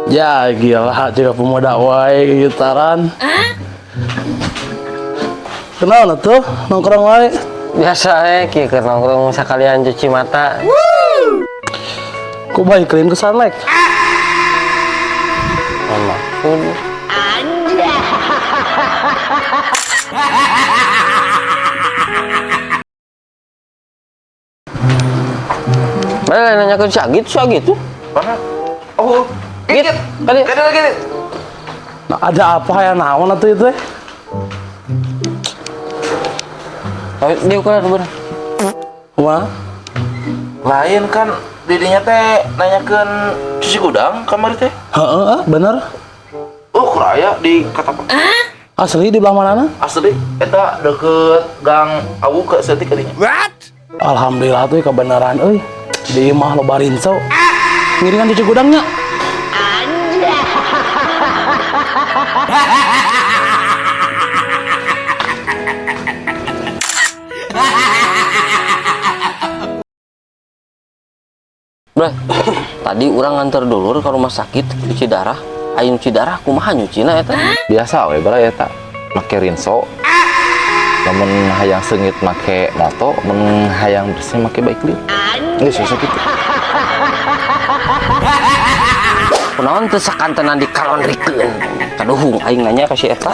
Ya gila, juga pemuda wae gitaran. Kenal tuh nongkrong wae. Biasa kieu keur nongkrong sakalian cuci mata. Ku baik ke Sunlight. Maksud. Mana nanya ke si Agit tuh. Mana? Oh, Git, kali. Kali lagi. Nah, ada apa ya naon atuh itu? Oh, dia ukuran bener. Kumaha? Lain kan didinya teh nanyakeun cuci gudang kamari teh. Heeh, ah, bener. Oh, kuraya di Katapang. Asli di belah mana? Asli eta deket gang Awu ke setik kadinya. Alhamdulillah tuh kebenaran euy. Di imah loba rinso. Ngiringan cuci gudangnya. Bro, tadi orang nganter dulur ke rumah sakit cuci darah. Ayo nyuci darah kumaha nyucina eta? Biasa we bara eta make rinso. Lamun hayang seungit make moto, mun hayang bersih make baiklin. Geus susah kitu. Kunaon teu sakantenan dikalondrikeun. Kaduhung aing nanya ka si eta.